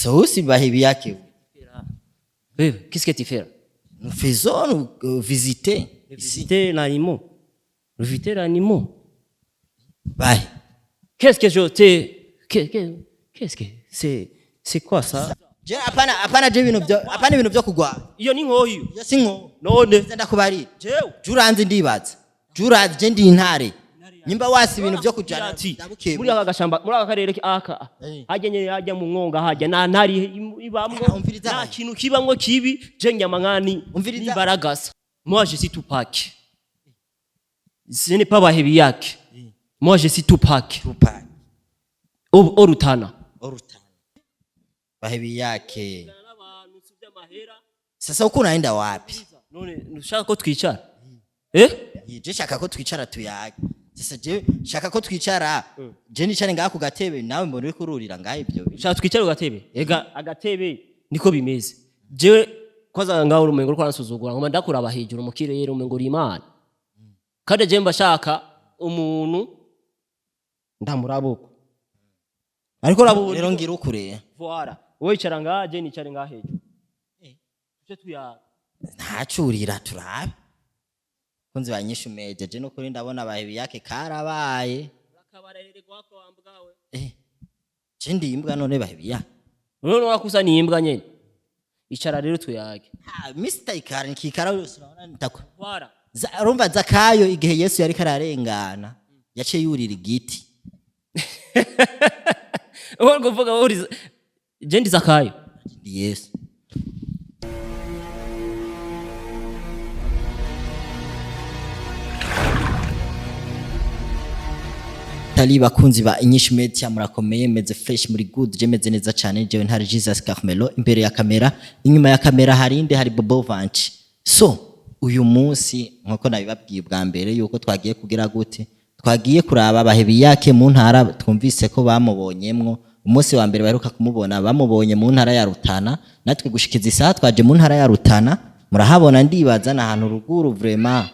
Sasa huyu si Bahebiyake. Wewe, qu'est-ce que tu fais là? Nous faisons nous, visiter ici. Visiter l'animal. Visiter l'animal. Bahe. Qu'est-ce que je t'ai qu'est-ce que c'est quoi ça? Je hapana, hapana, je ibintu byo, hapana, ibintu byo kugwa. Iyo ni nkoyo. Iyo si nko. None Ndakubarira. Jewe Juranze ndibaza. Juranze je ndi intare. Nyimba wasi ibintu byo kujana ati ndabukebu. Muri aka gashamba, muri aka karere aka, hajya nyene, hajya mu mwonga, hajya nta ntari ibamwo. Umviriza. Nta kintu kibamwo kibi. Je nyama nkani Umviriza. Nimbaragasa. Moi je suis Tupac, ce n'est pas Bahebiyake. Moi je suis Tupac. Tupac. Orutana. Orutana. Bahebiyake. Sasa uko unaenda wapi? None ushaka ko twicara, eh? Je shaka ko twicara tuyage. Sasa je shaka ko twicara. Je nicare ngaha ku gatebe, nawe mbona uri kururira ngaha ibyo. Ushaka twicare ku gatebe? Ega agatebe niko bimeze. Jewe kwanza ngaho urumengo uriko uransuzugura, ngoma ndakuraba hejuru mu kirere, umengo uri Imana. Kandi jewe mba shaka umuntu ndamurabuko, ariko urabona. Rero ngira ukure. Voilà, wowe icara ngaha, je nicare ngaha hejuru, tuje tuyaga. Ntacurira turabe. Kunzi banyisha umeje je nukuri ndabona Bahebiyake karabaye. Eh. Je ndi imbwa none Bahebiyake? None wakusa ni imbwa nyene. Icara rero tuyage. Ah, Mr. Ikara nikikara yose urabona nitakwa. Voilà. Urumva Zakayo igihe Yesu yariko ararengana yaciye yurira igiti. Wowe kuvuga wowe uri je ndi Zakayo. Ndi Yesu. Tali bakunzi ba Inyishu Media, murakomeye, meze fresh, muri good? Je meze neza cyane. Jewe ntari Jesus Carmelo imbere ya kamera, inyuma ya kamera hari inde? Hari Bobo Vanci. So uyu munsi nkuko nabibabwiye bwa mbere yuko twagiye kugira gute, twagiye kuraba Bahebiyake mu ntara twumvise ko bamubonyemwo. Umunsi wa mbere baheruka kumubona bamubonye mu ntara ya Rutana. Natwe gushikiza isaha twaje mu ntara ya Rutana, murahabona, ndibaza na ahantu ruguru vraiment.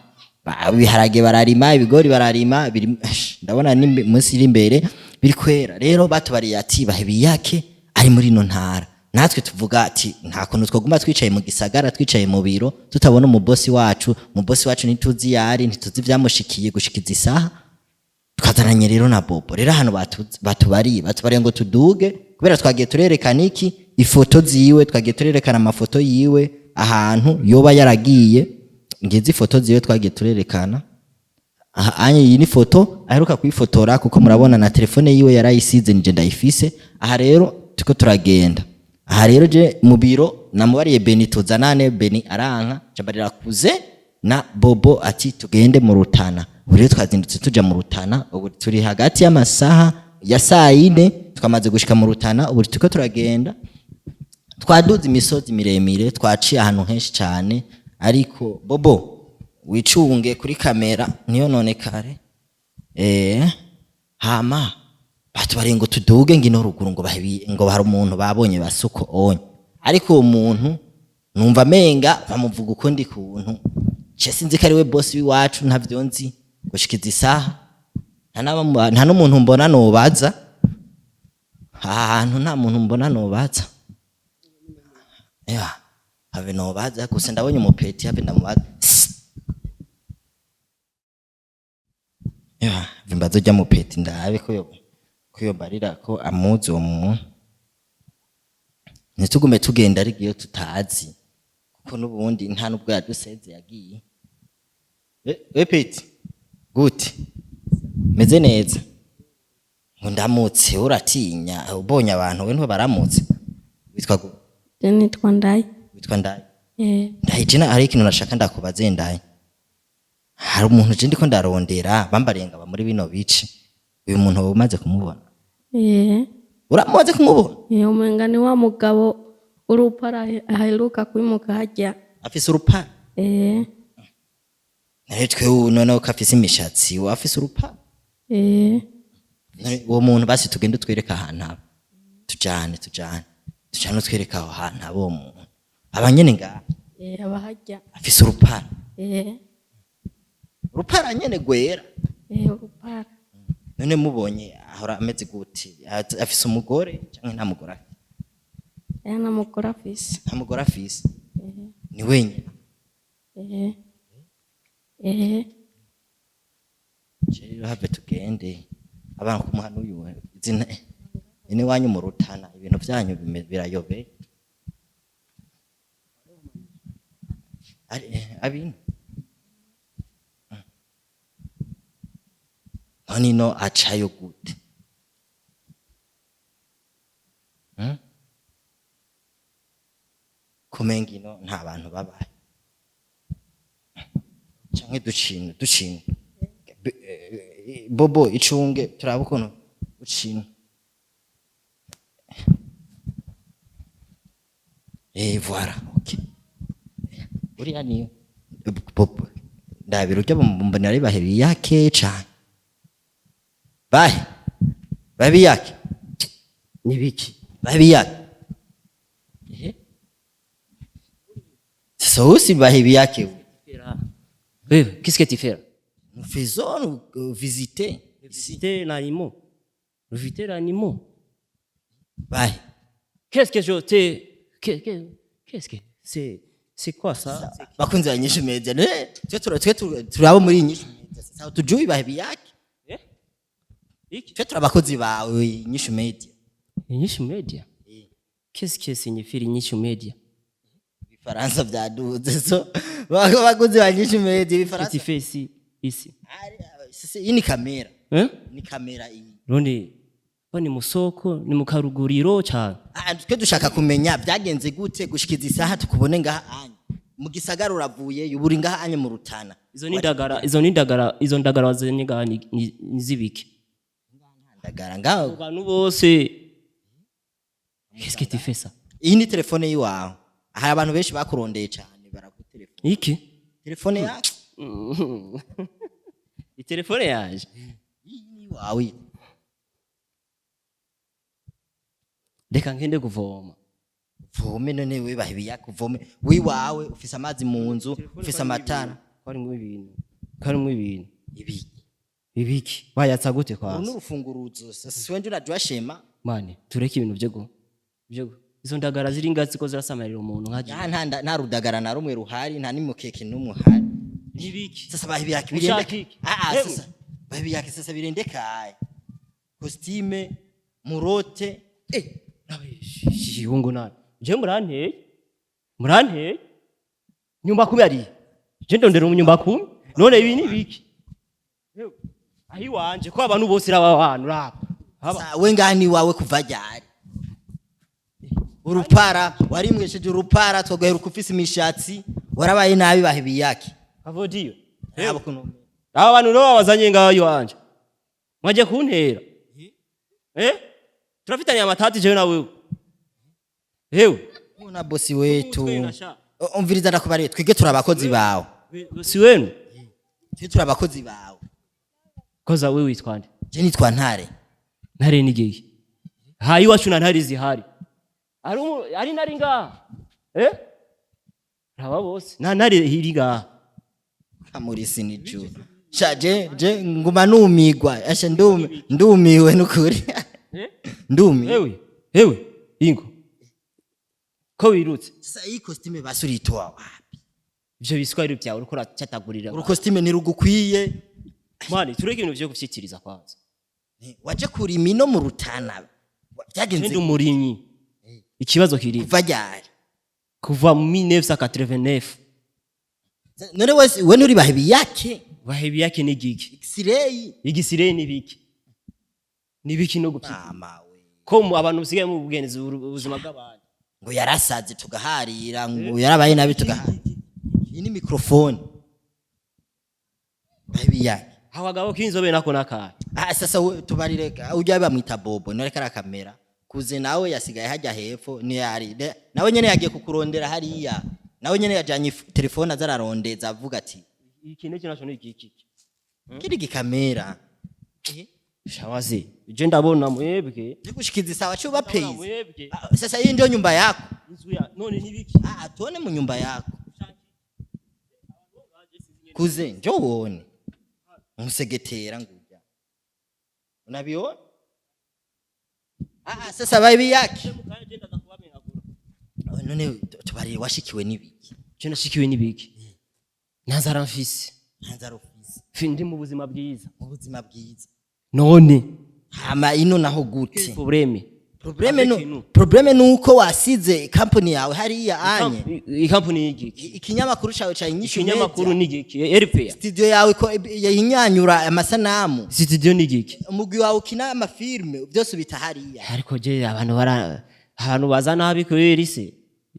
Ibiharage bararima, ibigori bararima, biri ndabona ni munsi iri imbere biri kwera. Rero batubariye ati Bahebiyake ari muri ino ntara. Natwe tuvuga ati nta kuntu twaguma twicaye mu gisagara, twicaye mu biro, tutabona umubosi wacu. Umubosi wacu ntituzi yari, ntituzi ibyamushikiye gushikiza isaha. Twazananye rero na Bobo. Rero ahantu batubariye ngo tuduge, kubera twagiye turerekana iki, ifoto ziwe, twagiye turerekana amafoto yiwe ahantu yoba yaragiye. Ngizi ifoto ziwe twagiye turerekana aha. Anye iyi ni foto aheruka kuyifotora, kuko murabona na telefone yiwe yarayisize, nije ndayifise. Aha rero turiko turagenda. Aha rero je mu biro namubariye Beni tuzanane, Beni aranka, cambarira kuze na Bobo ati tugende mu Rutana. Ubu rero twazindutse tuja mu Rutana, ubu turi hagati y'amasaha ya saa yine, twamaze gushika mu Rutana. Ubu turiko turagenda, twaduze imisozi miremire, twaciye ahantu henshi cyane. Ariko Bobo wicunge kuri kamera niyo none kare. Hama batubariye ngo tuduge ngino ruguru, ngo bahibi, ngo hari umuntu babonye basuko onye. Ariko uwo muntu numva amenga bamuvuga ukundi kuntu, je sinzi ko ari we boss w'iwacu, ntavyo nzi gushikiza isaha. Nta n'umuntu mbona nobaza aha hantu, nta muntu mbona nobaza. Ya, have nobaza gusa ndabonye umupeti, have ndamubaza. Ya, have mbaza ujya mupeti ndabe ko yobarira ko amuzi uwo muntu. Ntitugume tugenda ariko iyo tutazi, kuko n'ubundi nta nubwo yaduseze yagiye. We peti, gute? Meze neza. Ngo ndamutse uratinya ubonye abantu, we ntibaramutse. Witwa gute? Je nitwa Ndayi. Witwa Ndayi? Eh. Ndayi, jena hari ikintu nashaka ndakubaze. Ndayi, hari umuntu je ndiko ndarondera, bambariye ngo aba muri bino bice. Uyu muntu wowe umaze kumubona? Eh. Uramaze kumubona? Eh, umenga ni wa mugabo urupara aheruka kwimuka hajya. Afise urupara? Eh. Nawe twe noneho ko afise imishatsi, we afise urupara? Eh. None uwo muntu basi tugende utwereke ahantu aba. Tujane, tujane, tujane, utwereke aho hantu aba uwo muntu. Aba nyene ngaha? Eh, aba hajya. Afise urupara? Eh. Urupara nyene gwera? Eh, urupara. None mubonye ahora ameze gute? Afise umugore canke nta mugore afise? Aya nta mugore afise. Nta mugore afise, ni wenyine? Eh. Eh. Rero have tugende abana kumuha n'uyu izina ine wanyu mu Rutana, ibintu byanyu birayobe. Abino none ino acayo gute? Hmm? Kumenga ino nta bantu babaye canke ducina ducina. Bobo, icunge turabe ukuntu ucina. Voilà, ok. Uriya niyo Bobo, ndabira urya mbona ari bahe yake cane, bahe babi yake. Nibiki? Bahe yake. Ehe, sasa usi bahe yake. Wewe, qu'est-ce que tu fais là? Nous faisons visiter. Visiter l'animaux. Visiter l'animaux. Bahe. Qu'est-ce que je t'ai qu'est-ce que c'est quoi ça? Bakunzi ba Inyishu Media, ne twe turabo muri Inyishu Media, sasa tujui bahe yake. Eh? Iki? Twe turabakozi bawe Inyishu Media. Inyishu Media. Qu'est-ce que signifie Inyishu Media? Ibifaransa byaduze, so bakozi ba Inyishu Media. Qu'est-ce que Ibifaransa. tu fais ici ici? Sasa iyi ni kamera. Eh? Ni kamera iyi. None ko ni musoko, ni mu karuguriro cyane? Ah, twe dushaka kumenya byagenze gute gushikiza isaha tukubone ngaha anye mu gisagara, uravuye uburi ngaha anye mu Rutana. Izo ni ndagara, izo ni ndagara, izo ndagara wazanye ngaha ni zibiki? Ndagara ngaho. Abantu bose, qu'est-ce que tu fais ça? Iyi ni telefone yiwawe, hari abantu benshi bakurondeye cyane baragutelefone. Iki? Telefone yako. Itelefone yaje. Iyi ni iwawe. Reka ngende kuvoma. Vome none we bahe biyaka, uvome wiwawe, ufise amazi mu nzu, ufise amatara. Karimo ibintu, karimo ibintu. Ibiki? Ibiki bayatsa gute? Uru Kwanza. N'urufunguruzo sasa wenje unajua shema. Mane, tureke ibintu byo izo ndagara ziri ngazi ko zirasamarira umuntu nka Ya, nta rudagara na rumwe ruhari, nta n'imukeke n'umwe uhari. Nibiki? Sasa bahe biyaka Ushaka birendeka. iki? Ah ah. Hewe. Sasa bahe biyaka, sasa birendeka costume murote. Eh, shihungu nani? Je, muranteye, muranteye. Nyumba kumi ari je ndondera umunyumba kumi. None ibi ni biki? Hewe, ahi wanje ko abantu bose raba bantu raba. Haba. Sa, we ngaha ni iwawe kuva ryari? Urupara warimwesheje urupara, twaguheruka ufise imishatsi, warabaye nabi bahe biyake. Avodiyo. Raba ukuntu. Aba bantu rero babazanye ngaho iwanje mwaje kuntera. Eh, turafitanye amatati jewe na wewe, hewe. Muna bosi wetu. Utwenga sha. Umviriza ndakubariye, twige turi abakozi bawe. Si wenu. Twe turi abakozi bawe. Koza wewe witwa nde? Je nitwa Ntare. Ntare nigeye hayi iwacu na ntare zihari ari ari nari ngaha, eh, raba bose nta ntare iri ngaha. Kamurisi ni juu sha, je nguma numigwa, asha ndumiwe nukuri. Eh? Ndumiwe. Hewe, hewe, ingo ko wirutse. Sasa iyi costume basuritoa wapi? Ivyo biswahili byawe uriko uracatagurira. Uru costume ntirugukwiye. Mani, tureke ibintu vyo gufyitiriza kwanza. Waje kurima ino mu Rutana, byagenze? Ndi umurimyi, ikibazo kiri Kuva ryari? Kuva mu 1989. None wese we nuri bahe biyake? Bahebi yake ni giki? X-ray. Igisireye ni biki, ni biki no gupfita? Mama we. Ko abantu musigaye mu bugenzi ubuzima bw'abantu. Ngo yarasaze tugaharira, ngo yarabaye nabi tugaharira. Iyi ni microphone bahe biyake. Abagabo k'inzobe nako nakaye. Ah, sasa tubarire ujya bamwita Bobo none kara kamera kuze nawe yasigaye hajya hepfo ni yari nawe nyene yagiye kukurondera hariya, nawe nyene yajanye telefone azararondeza avuga ati Iki n'iki naco ni igiki? Kiri gikamera. Shawazi, je ndabona mwebwe. Nigushikiza isawa cuba Ndabona pays. mwebwe. Ah, sasa hii ndio nyumba yako? Inzu ya none ni biki? Ah, tuone mu nyumba yako kuze, njo uone umusegetera nguja unabiona. Ah, sasa baby yake. None tubariye, washikiwe n'ibiki? Je nashikiwe n'ibiki? Nta nzara mfise. Nta nzara ufise? Ndi mu buzima bwiza. Mu buzima bwiza. None Hama ino naho gute? problème? Problème no Avec nous. Problème nuko wasize company yawe hariya anye. Ikampuni y'igiki? Ikinyamakuru cawe ca Inyishu Ikinyamakuru Media. ni igiki? RPA. Studio yawe ko yahinyanyura amasanamu. Studio ni igiki? Umugwi wawe ukina amafilme, byose ubita hariya. Ariko je abantu bara ahantu baza nabi kubera ise.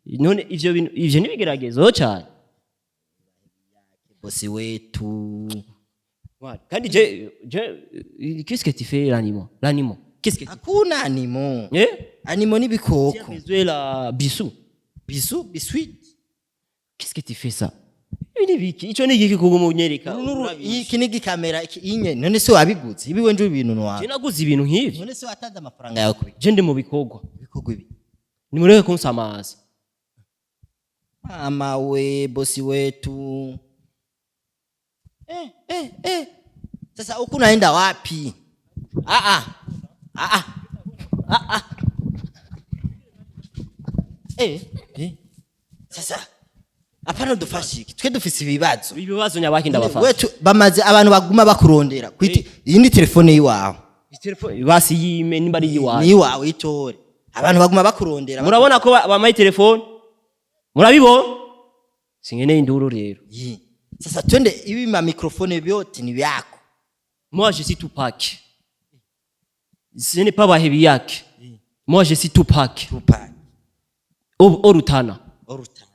None ivyo bintu, ivyo nibigeragezo cyane. Bosi wetu. Kandi je qu'est-ce que tu fais, l'animo, l'animo, qu'est-ce que tu Hakuna animo. Eh? Animo n'ibikoko. Besoin la bisou. Bisu, biscuit. Qu'est-ce que tu fais, ça? Ibi ni biki? Ico ni igiki kuguma unyereka? Iki ni gikamera iki inye. None se wabiguze ibiwe nje ibintu Je wawe? naguze ibintu nk'ivyo? None se watanze amafaranga yawe kubi? Je ndi mu bikorwa. Bikorwa ibi? Nimureke kunsamaza. Mama we, bosi wetu, eh, eh, eh. Sasa huku naenda wapi? Ah, ah. Ah, ah. Ah, ah. Eh, eh. Sasa hapana, dufashe iki? Twe dufise ibibazo. Ibibazo nyabaki ndabafasha? Wetu bamaze abantu baguma bakurondera kwiti. Iyi ni telefone yiwawe? Telefone basi yime nimba ari Ni iwawe. iwawe, itore. Abantu baguma bakurondera. Murabona ko bamaye telefone, murabibona? Sinkeneye induru rero. Yi. Sasa twende, ibi ma microphone vyote ni vyako? Moi, je suis Tupac, ce n'est pas Bahebiyak. Moi, je suis Tupac. Tupac. Au Rutana. Orutana,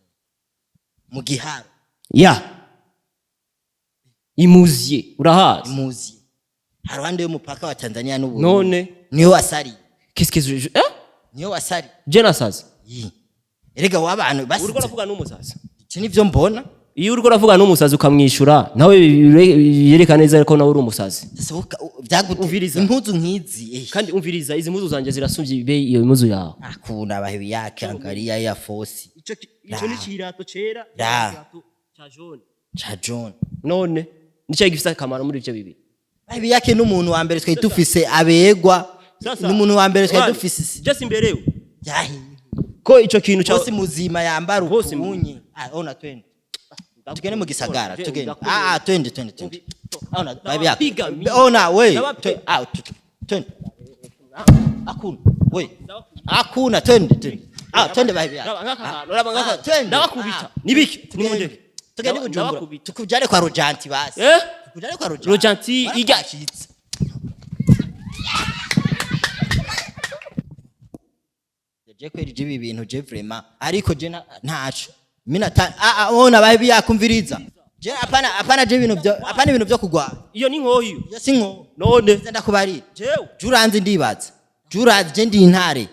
mu Giharo. Ya Imuziye, urahazi? Imuzi, haruhande y'umupaka wa Tanzania n'Uburundi. None Niyo wasari. Qu'est-ce que je, eh? Niyo wasari. Je nasaze? Yi. Erega w'abantu Uriko basize. uravuga n'umusazi. Iki nivyo mbona. Iyo uriko uravuga n'umusazi ukamwishura nawe, yerekana neza ko nawe uri umusazi. Sasa vyagute? Umviriza. Impuzu nk'izi, eh. Kandi umviriza, izi mpuzu zanje zirasumvye ibe iyo mpuzu yawe. Akunda bahebi yake, angalia ya fosi. Ico ni kirato cera. Ra. Ikirato ca jaune. Cha John. None nicyo gifise akamaro muri ivyo bibiri? Bahebi yake n'umuntu wa mbere twari dufise abegwa. N'umuntu wa mbere twari dufise. Just imberewe Yahiye. Ko ico kintu ca Bose muzima yambara Bose ukunye. Ah, ona, twende. Tugende mu gisagara, tugende. Ah, ah, twende, twende, twende. Ona, bahebi yake. Ndabapiga mimi. Ona we. Ah, twende. Hakuna. We. Hakuna, twende, twende. Ah, twende, bahebi yake. Ah, twende. Ndabakubita. Ah. Nibiki? Tugende. Nimundeke. Tugende Bujumbura. Ndabakubita. Tukujane kwa Rojanti basi. Eh? Tukujane kwa Rojanti. Rojanti ijya Warakwashitse. Je kweri, je ibi bintu je vraiment, ariko je ntaco mina ta. Ah, ah, ona bahebi yakumviriza. Je hapana, hapana, je ibintu byo hapana, ibintu byo kugwa. Iyo ni nkoyo. Iyo si nko. None Ndakubarira. Jewe Juranze, ndibaza. Juranze, je ndi intare.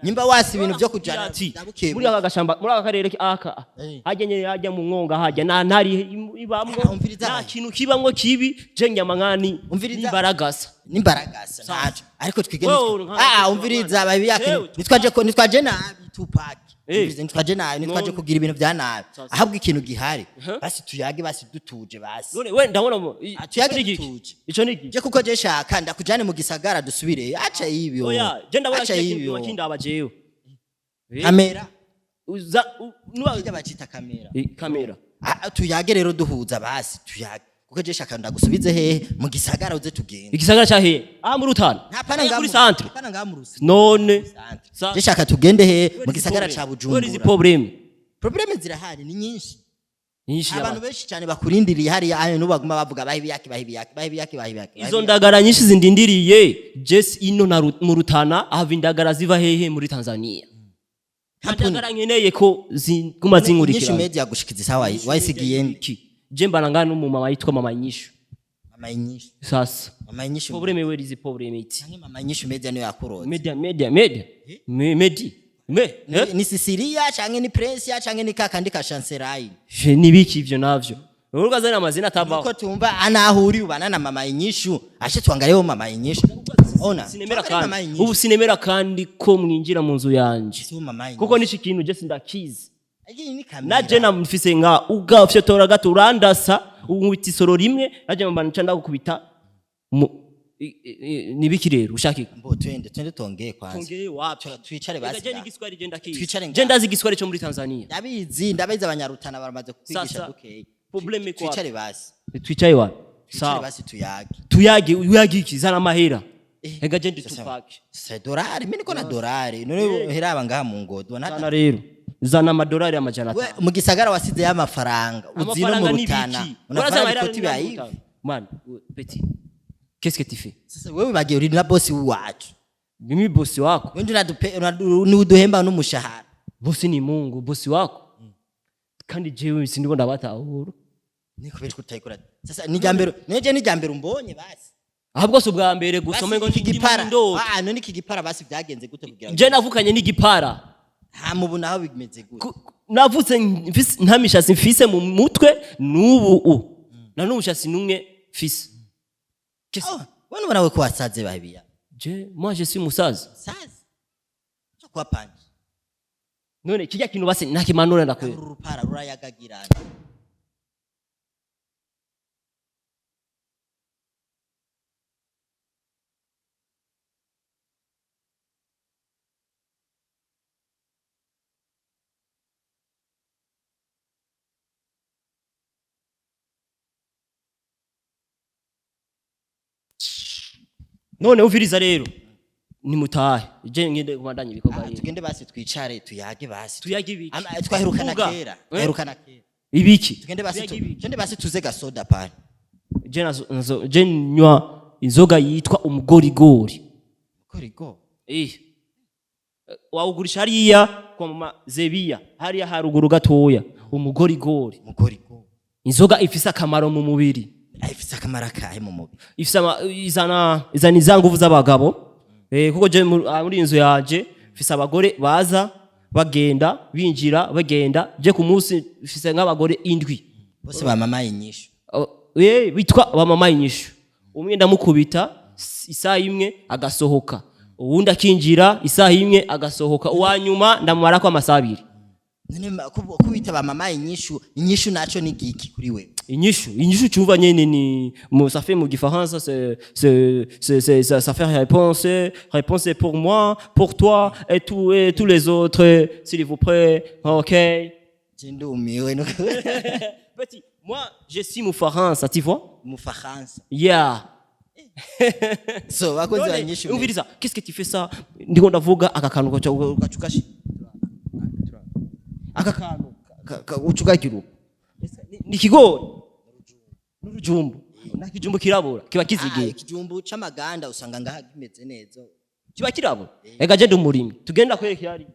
Nyimba wasi ibintu byo kujana Ati, ndabukebuke. Muri aka gashamba, muri aka karere aka, Eh. hajya nyene, hajya mu mwonga, hajya nta ntari ibamwo. Ah, umviriza. Nta kintu kibamwo kibi. Je nyama nkani. Umviriza. N'imbaragasa. Nimbaragasa ntaco, ariko twige. Wewe Ah, umviriza, babi yake. Jewe. Nitwaje ko nitwaje nabi, Tupac. Eh. Umviriza, nitwaje nabi, nitwaje None. kugira ibintu bya nabi. Ahubwo ikintu gihari, Uh-huh. basi tuyage, basi dutuje, basi. None we ndabona Ah, tuyage ico ni igiki? dutuje. Ico ni igiki? Je kuko je shaka ndakujane mu gisagara dusubire, aca ibyo. Oya, je ndabona Aca kiriya kintu ibyo. kindaba jewe. Eh, Kamera. Uza Kijya bacita kamera. Eh, kamera. Ah, tuyage rero duhuza, basi tuyage, kuko je shaka ndagusubize hehe? Mu gisagara, uze tugende. Igisagara ca hehe? Ah, muri Rutana? Hapana. Eh, Ngamu kuri centre. Hapana, ngamu rusi. None Centre. Je shaka tugende hehe? Mu gisagara ca Where is Bujumbura. problem? Problème zirahari, ni nyinshi. Nyinshi Abantu y'abantu. benshi cyane bakurindiriye hariya ayo, n'ubu baguma bavuga bahibi yake, bahibi yake, bahibi yake, bahibi yake. Izo ndagara nyinshi zindindiriye jesi ino na mu Rutana hava indagara ziva hehe? Muri Tanzania. Nta ndagara nkeneye ko ziguma Nyinshi zinkurikirana. Media gushikiza isawa wayisigiye nde? Iki je mbana ngana n'umumama yitwa mama Nyishu. Mama Nyinshi. Sasa Mama Nyinshi. problème, where is the problem iti? Canke mama Nyinshi Media niyo yakuroze? Media, media, media, medi me eh? Ni Sicilia canke ni Prince canke ni kakandi ka Chancerai? Je, nibiki ivyo navyo uruko azana amazina atabaho? Nuko tumva anahuri ubana na mama Inyishu, ashe tuangaleho mama Inyishu. Ona. Sinemera. Tuangalie mama Kandi Inyishu. ubu sinemera kandi ko mwinjira mu nzu yanje. Si mama Inyishu. Kuko niki kintu je sindakizi. Iyi ni kamera. Naje namufise nka ugafyotora gato, urandasa, unkubita isoro rimwe, naje mba nca ndagukubita mu Nibiki rero ushaka iki? Mbo twende, twende tongeye kwanza. Tongeye wapi? Twicare basi Ega je ngaha. n'igiswahili je ndakizi. Twicare ngaha. Je ndazi igiswahili cyo muri Tanzania. Ndabizi, ndabizi, abanyarutana baramaze kukwigisha Sasa, dukeya. problème iko wapi? Twicare basi. Twicaye wapi? Twicare Sawa. basi tuyage. Tuyage, uyage iki? Zana amahera. Eh, Ega je ndi sasa- Tupac. Sasa dorari, mimi niko na dorari. None heraba ngaha mu ngodo. Zana rero, zana amadolari amajana We atanu. mu gisagara wasize y'amafaranga uzi no mu Amafaranga ni Rutana. ibiki? Unafanya Urazi amahera ikoti ni bya mu hivi. Rutana. Man, petit, qu'est-ce que tu fais? Sasa wewe bagiye uri na bosi wacu. Mimi bosi wako? Wewe ndio uduhemba n'umushahara. Bosi ni Mungu, bosi wako. Kandi jewe sindiko ndabatahura. Ni kubera ko utayikora. Sasa ni jambere, neje ni jambere umbonye basi. Ahubwo si ubwa mbere gusome ngo Basi iki ndi gipara. ndoto. Ah, none iki gipara basi byagenze gute kugira ngo? Je navukanye n'igipara. Ha, mubu naho bimeze gute? Navutse nta mishatsi mfise mu mutwe n'ubu u na n'umushatsi n'umwe mfise. Oh, wewe ubona we ko wasaze babiya. Je, moi je suis musaza. Saze. Cyo kuba panje. None kijya kintu basi ntakimanura ndakwera. Uru rupara rurayagagirana. None uviriza rero, nimutahe, je ngende kubandanya ibikorwa Ah, rero. tugende basi twicare tuyage basi. Tuyage ibiki? Twaherukana Vuga. kera. Eh? Twaherukana kera. Ibiki? Tugende basi Tuyage ibiki? tugende basi tuze gasoda pale. Je je nywa inzoga yitwa umugorigori. Korigo. Eh. Wawugurisha hariya kwa mama Zebiya, hariya haruguru gatoya, umugorigori. Mugorigo. Inzoga ifise akamaro mu mubiri. Ifise akamaro kahe mu mubiri? Ifise izana iza nguvu z'abagabo. Kuko je muri iyi nzu yanje mfise abagore baza bagenda binjira bagenda. Je ku munsi mfise nk'abagore 7. Bose ba mama inyishu. Oh, bitwa ba mama inyishu. Umwe ndamukubita isaha imwe agasohoka, uwundi akinjira isaha imwe agasohoka, uwa nyuma ndamumarako amasaha 2. None kubita ba mama inyishu, inyishu naco ni giki kuri we? Inyishu, inyishu cyumva nyene ni mu ça fait mu gifaransa c'est ça, ça fait réponse, réponse pour moi, pour toi et tout et tous les autres, s'il vous plaît. OK. Je ndumiwe no. Petit, moi je suis mu faransa, tu vois? Mu Faransa. Yeah. So bakozi ba inyishu. Umviriza, qu'est-ce que tu fais ça? Ndiko ndavuga aka kantu gaca ugacukashi. Aka kantu ucukagira uko. Ni ikigori. N'urujumbu. Nakijumbu kirabura, kiba kizigiye. Ikijumbu c'amaganda usanga ngaha kimeze neza. Kiba kirabura. Ega je ndi umurimyi. Tugenda kwereka ari.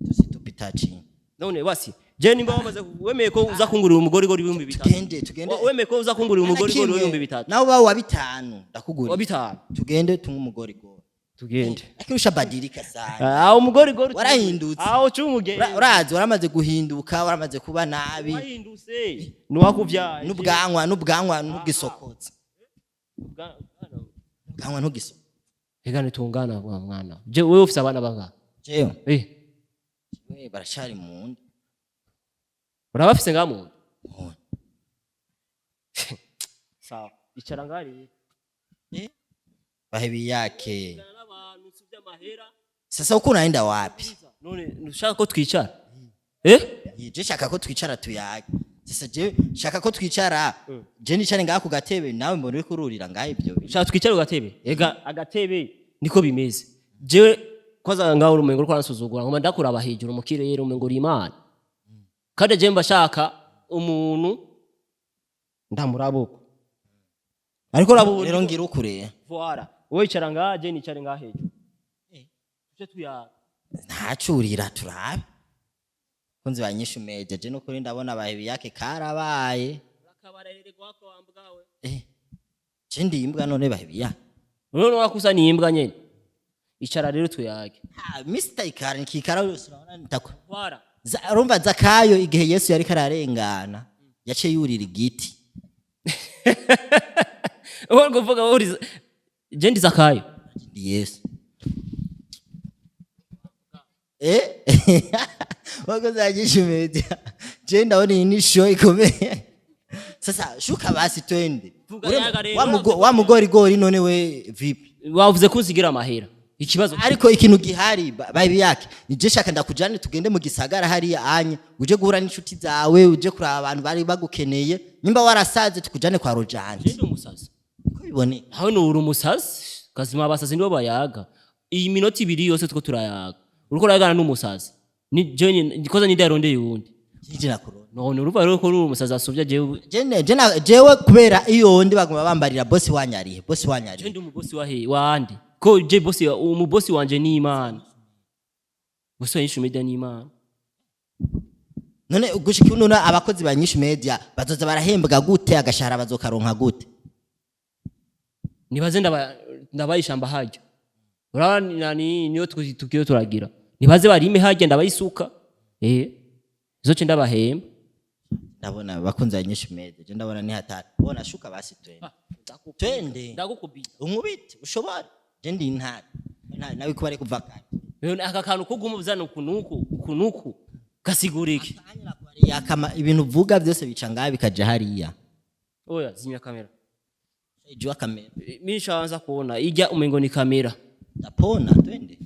Tusitupitachi. None basi, je nimba wamaze wemeye ko uza kungurira umugorigori 3000. Tugende, tugende. Wemeye ko uza kungurira umugorigori 3000. Nawe uba wa 5 ndakugurira. Wa 5. Tugende tunywe umugorigori. Tugende. Lakini ushabadilika sana. Ah, umugorigori Warahindutse. Ah, ucumuge. Urazi waramaze guhinduka, waramaze kuba nabi. Warahindutse. Nuwakuvyaye. N'ubwanwa ntugisokotse. Ubwanwa ntugisokotse. Ega nitungana bwa mwana. Je wewe ufise abana bangahe? Jewe. Eh. We baracari mu nda. Urabafise ngaha mu nda? Oh. Sawa. Icara ngari. Bahebi yake. Sasa uko unaenda wapi? None ushaka ko twicara? Eh? Je shaka ko twicara tuyage. Sasa je shaka ko twicara. Je nicare ngaha ku gatebe nawe mbona uri kururira ngaha ibyo. Ushaka twicare ku gatebe? Ega agatebe niko bimeze. Jewe kwaza ngaho urumengo uriko aransuzugura ngoma ndakuraba hejuru mu kirere umengo uri Imana. Kandi je mba shaka umuntu ndamuraba uko. Ariko uraba Rero ngira ukure. Voila. Wowe icara ngaha je nicare ngaha hejuru. Tuje tuyaga. Ntacurira turabe. Kunzi banyishu meje je no kuri ndabona bahebi yake karabaye. Je ndi imbwa none bahebi ya. None wakusa ni imbwa nyene. Icara rero tuyage. Ah, Mr. Ikara nikikara urabona ndako. Voila. Urumva Zakayo igihe Yesu yariko ararengana yaciye yurira igiti. Wowe kuvuga uri je ndi Zakayo. Ndi Yesu. Wakoze agishumedia. Je ndabona iyi ni show ikomeye. Sasa shuka basi twende. Vuga yaga rero. Wa mugorigori none we vipi? Wavuze ko uzigira amahera, ikibazo Ariko ikintu gihari, baby yake, nije shaka ndakujane tugende mu gisagara hariya anye, uje guhura n'inshuti zawe, uje kuraba abantu bari bagukeneye. Nimba warasaze, tukujane kwa Rojanje. Ndi umusazi? Ko biboneka. Nawe ni uri umusazi kazima. Abasazi nibo bayaga. Iyi minota 2 yose two turayaga, uriko urayagana n'umusazi. Ni jewe koza ninde yarondeye uwundi? Nije nakurona. None urumva rero ko uri umusazi asuvya jewe. Jewe kubera iyo ndi baguma bambarira: "Bosi wanyarihe, bosi Je wanyarihe?" ndi umubosi wa he wande? Ko je bosi, umubosi wanje ni Imana, bosi wa Inyishu Media ni Imana. None gushika ubu none abakozi ba Nyinshi Media bazoza barahembwa gute? Agashahara bazokaronka gute? Nibaze ndabayishamba harya, urabona nani niyo tukiyo turagira, nibaze barime harya, ndabayisuka zoce ndabahemba. Ndabona abakunzi ba Nyinshi Media, je ndabona ni hatari. Bona shuka basi, twende, twende. Ndagukubita. Unkubite ushobora, je ndi intare. Nawe kuba ari kuva kare. None aka kantu kuguma uzana uku nuku uku nuku gasigura iki? Yakama ibintu uvuga byose bica ngaha bikaja hariya. Oya, zimya kamera. Jua kamera. Mimi nishaanza kuona ijya umengo ni kamera. Ndapona, twende.